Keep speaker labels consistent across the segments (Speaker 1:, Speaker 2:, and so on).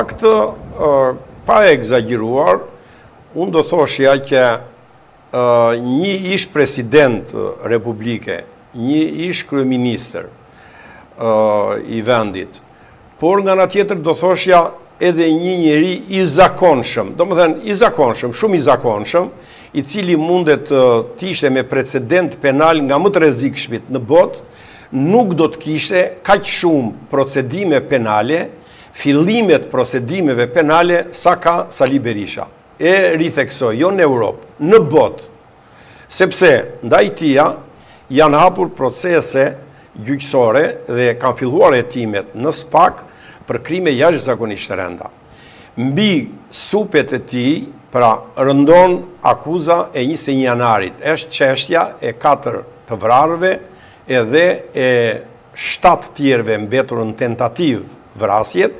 Speaker 1: fakt, pa e ekzagjeruar, unë do thoshja që një ish president republike, një ish kryeministër i vendit, por nga ana tjetër do thoshja edhe një njeri i zakonshëm, domethënë i zakonshëm, shumë i zakonshëm, i cili mundet të ishte me precedent penal nga më të rrezikshmit në botë, nuk do të kishte kaq shumë procedime penale, fillime të procedimeve penale sa ka Sali Berisha. E ritheksoj, jo në Europë, në botë. Sepse ndaj tija janë hapur procese gjyqësore dhe kanë filluar hetimet në SPAK për krime jashtëzakonisht të rënda. Mbi supet e tij, pra rëndon akuza e 21 janarit, është çështja e 4 të vrarëve edhe e 7 tjerëve mbetur në tentativë vrasjet,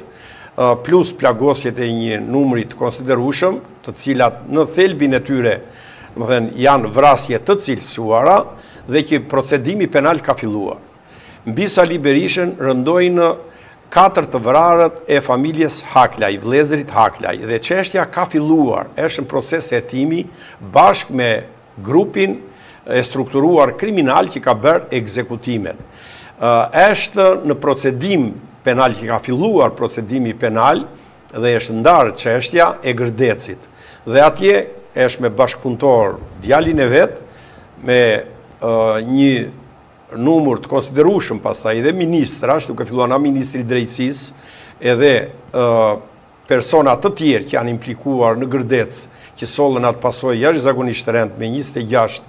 Speaker 1: plus plagosjet e një numri të konsiderueshëm, të cilat në thelbin e tyre, domethënë, janë vrasje të cilësuara dhe që procedimi penal ka filluar. Mbi Sali Berishën rëndojnë 4 të vrarët e familjes Haklaj, vëllezërit Haklaj, dhe çështja ka filluar, është në proces hetimi bashkë me grupin e strukturuar kriminal që ka bërë ekzekutimet. Është në procedim penal që ka filluar procedimi penal dhe është ndarë çështja e Gërdecit. Dhe atje është me bashkëpunëtor djalin e vet, me një numër të konsiderueshëm pastaj edhe ministrash, duke filluar nga ministri i Drejtësisë, edhe persona të tjerë që janë implikuar në Gërdec, që sollën atë pasojë jashtëzakonisht të rëndë me 26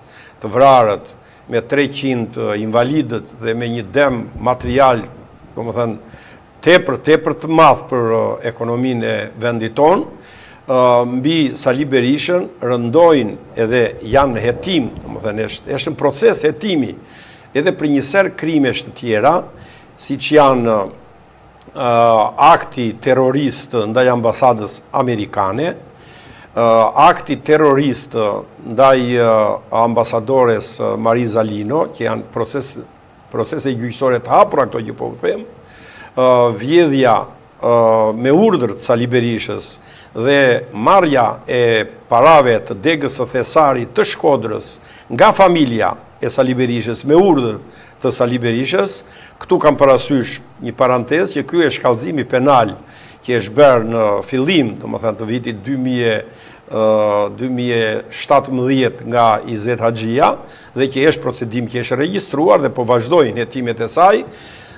Speaker 1: të vrarët, me 300 invalidët dhe me një dëm material, domethënë, tepër, tepër të madh për ekonominë e vendit tonë, mbi Sali Berishën rëndojnë edhe janë në hetim, domethënë, është, është në proces hetimi, edhe për një sërë krimesh të tjera, siç janë akti terrorist ndaj ambasadës amerikane, akti terrorist ndaj ambasadores Mariza Lino, që janë proces, procese gjyqësore të hapura këto që po u them, vjedhja me urdhër të Sali Berishës dhe marrja e parave të degës së thesarit të Shkodrës nga familja e Sali Berishës me urdhër të Sali Berishës, këtu kam parasysh një parantezë që ky është kallëzimi penal që është bërë në fillim, domethënë të vitit 2017 nga Izet Haxhia dhe që është procedim që është regjistruar dhe po vazhdojnë hetimet e saj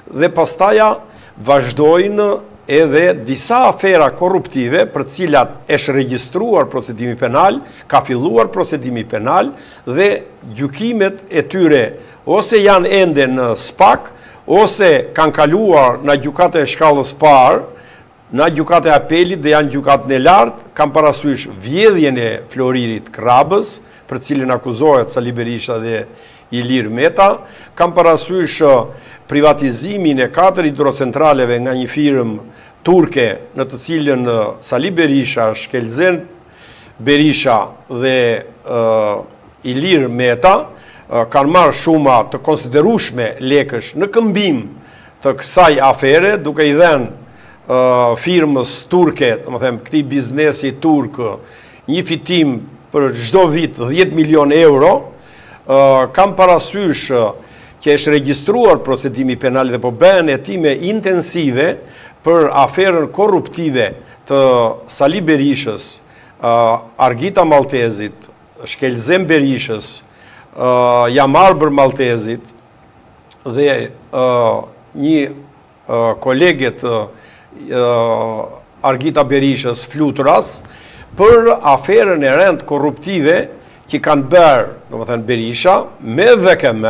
Speaker 1: dhe pastaja vazhdojnë edhe disa afera korruptive për të cilat është regjistruar procedimi penal, ka filluar procedimi penal dhe gjykimet e tyre ose janë ende në SPAK, ose kanë kaluar në gjykatën e shkallës parë, në gjykatën e apelit dhe janë gjykatën e lartë, kam parasysh vjedhjen e Floririt Krrabës, për cilën akuzohet Sali Berisha dhe Ilir Meta, kam parasysh privatizimin e 4 hidrocentraleve nga një firmë turke në të cilën Sali Berisha, Shkelzen Berisha dhe Ilir Meta kanë marrë shuma të konsiderueshme lekësh në këmbim të kësaj afere, duke i dhënë firmës turke, domethënë këtij biznesi turk, një fitim për çdo vit 10 milion euro, kam parasysh që është regjistruar procedimi penal dhe po bëhen hetime intensive për aferën korruptive të Sali Berishës, Argita Malltezit, Shkelzen Berishës, Jamarbër Malltezit dhe një kolege të Argita Berishës, Fluturas, për aferën e rëndë korruptive që kanë bërë, domethënë Berisha, me VKM,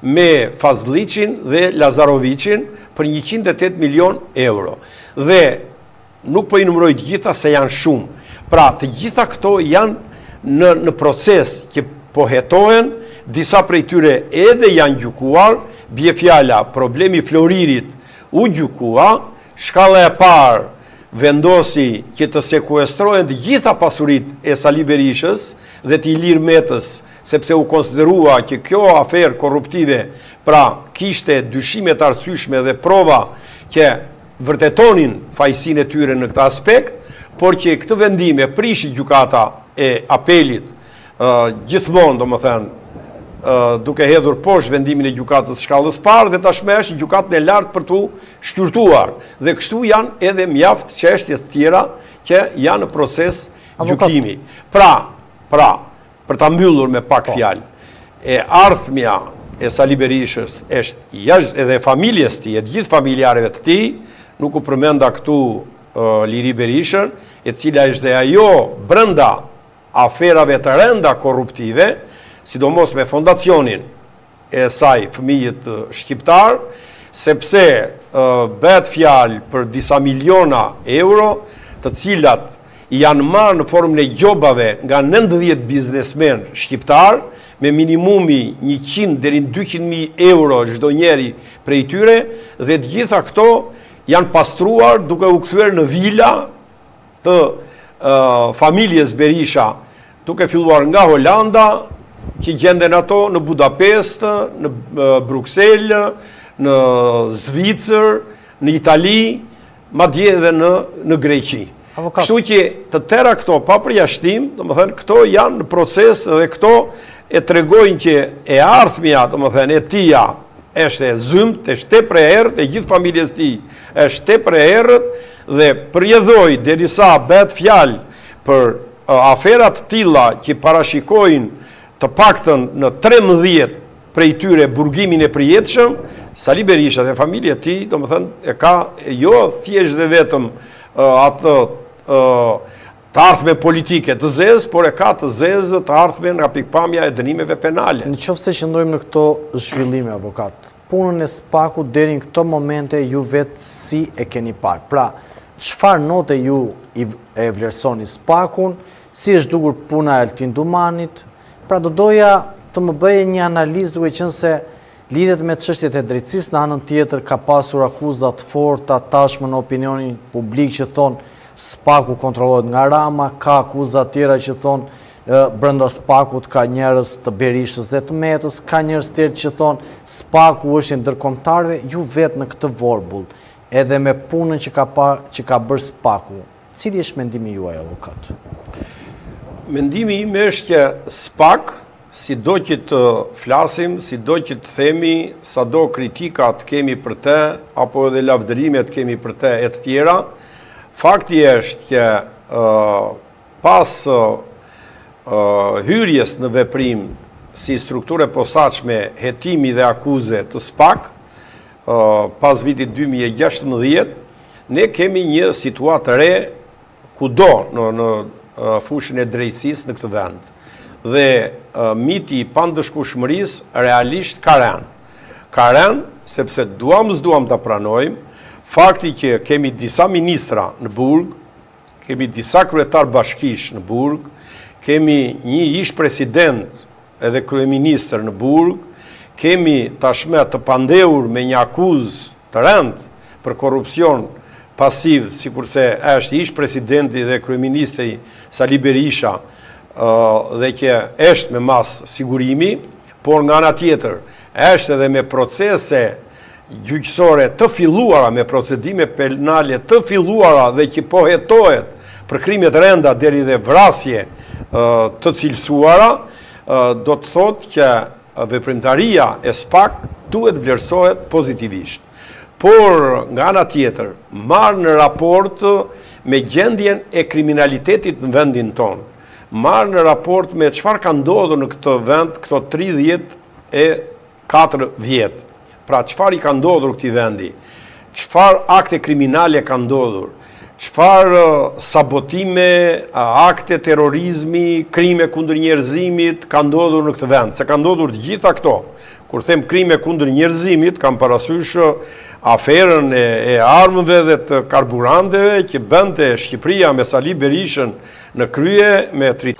Speaker 1: me Fazlliçin dhe Lazaroviçin për 108 milion euro. Dhe Nuk po i numëroj të gjitha se janë shumë. Pra, të gjitha këto janë në në proces që po hetohen, disa prej tyre edhe janë gjykuar, bie fjala, problemi i Floririt u gjykua, shkalla e parë vendosi që të sekuestrohen të gjitha pasuritë e Sali Berishës dhe të Ilir Metës, sepse u konsiderua që kjo aferë korruptive, pra kishte dyshime të arsyeshme dhe prova që vërtetonin fajësinë e tyre në këtë aspekt, por që këtë vendim e prishi gjykata e apelit gjithmonë, domethënë, duke hedhur poshtë vendimin e gjykatës së shkallës parë dhe tashmë është në gjykatën e lartë për t'u shqyrtuar. Dhe kështu janë edhe mjaft çështje të tjera që janë në proces gjykimi. Pra, pra, Për ta mbyllur me pak po. fjalë, e ardhmja e Sali Berishës është jashtë edhe e familjes tij, e të gjithë familjarëve të tij, nuk u përmenda këtu Liri Berishën, e cila është dhe ajo brenda aferave të rënda korruptive, sidomos me fondacionin e saj fëmijët shqiptarë, sepse bëhet fjalë për disa miliona euro, të cilat janë marrë në formën e gjobave nga 90 biznesmenë shqiptarë, me minimumi 100 deri në 200.000 euro çdo njeri prej tyre, dhe të gjitha këto janë pastruar duke u kthyer në vila të familjes Berisha, duke filluar nga Holanda, që gjenden ato në Budapest, në Bruksel, në Zvicër, në Itali, madje edhe në në Greqi. Kështu që të tëra këto pa përjashtim, domethënë këto janë në proces dhe këto e tregojnë që e ardhmja, domethënë e tija është e zymtë, është tepër e errët, e gjithë familjes tij është tepër e errët dhe për rrjedhojë derisa bëhet fjalë për afera të tilla që parashikojnë të paktën në 13 prej tyre burgimin e përjetshëm, Sali Berisha dhe familja e tij, domethënë, e ka jo thjesht dhe vetëm atë të ardhme politike të zezë, por e ka të zezë të ardhmen nga pikëpamja e dënimeve penale.
Speaker 2: Në qoftë se qëndrojmë në këto zhvillime, avokat, punën e SPAK-ut deri në këto momente ju vetë si e keni parë? Pra, çfarë note ju e vlerësoni SPAK-un, si është dukur puna e Altin Dumanit? Pra, do doja të më bëje një analizë duke qenë se Lidhet me çështjet e drejtësisë, në anën tjetër ka pasur akuza të forta tashmë në opinionin publik që thonë SPAK-u kontrollohet nga Rama, ka akuza tjera që thonë brenda SPAK-ut ka njerëz të Berishës dhe të Metës, ka njerëz tjerë që thonë SPAK-u është i ndërkombëtarëve, ju vetë në këtë vorbull, edhe me punën që ka pa, që ka bërë SPAK-u. Cili është mendimi juaj avokat?
Speaker 1: Mendimi im është që SPAK Sido që të flasim, sido që të themi, sado kritika të kemi për të, apo edhe lavdërime të kemi për të e të tjera, fakti është që pas hyrjes në veprim si strukturë e posaçme hetimi dhe akuze të SPAK, pas vitit 2016, ne kemi një situatë të re kudo në në fushën e drejtësisë në këtë vend. Dhe miti i pandëshkueshmërisë realisht ka rënë. Ka rënë sepse duam s'duam ta pranojmë, fakti që kemi disa ministra në burg, kemi disa kryetarë bashkish në burg, kemi një ish president edhe kryeministër në burg, kemi tashmë të pandehur me një akuzë të rëndë për korrupsion pasiv, sikurse është ish presidenti dhe kryeministri Sali Berisha dhe që është me masë sigurimi, por nga ana tjetër është edhe me procese gjyqësore të filluara, me procedime penale të filluara dhe që po hetohet për krime të rënda deri dhe vrasje të cilësuara, do të thotë që veprimtaria e SPAK duhet vlerësohet pozitivisht. Por, nga ana tjetër, marrë në raport me gjendjen e kriminalitetit në vendin tonë, marrë në raport me çfarë ka ndodhur në këtë vend këto 34 vjet. Pra çfarë i ka ndodhur këtij vendi? Çfarë akte kriminale ka ndodhur? Çfarë sabotime, akte terrorizmi, krime kundër njerëzimit ka ndodhur në këtë vend? Se ka ndodhur të gjitha këto. Kur them krime kundër njerëzimit, kam parasysh aferën e, e armëve dhe të karburanteve që bënte Shqipëria me Sali Berishën në krye me tri.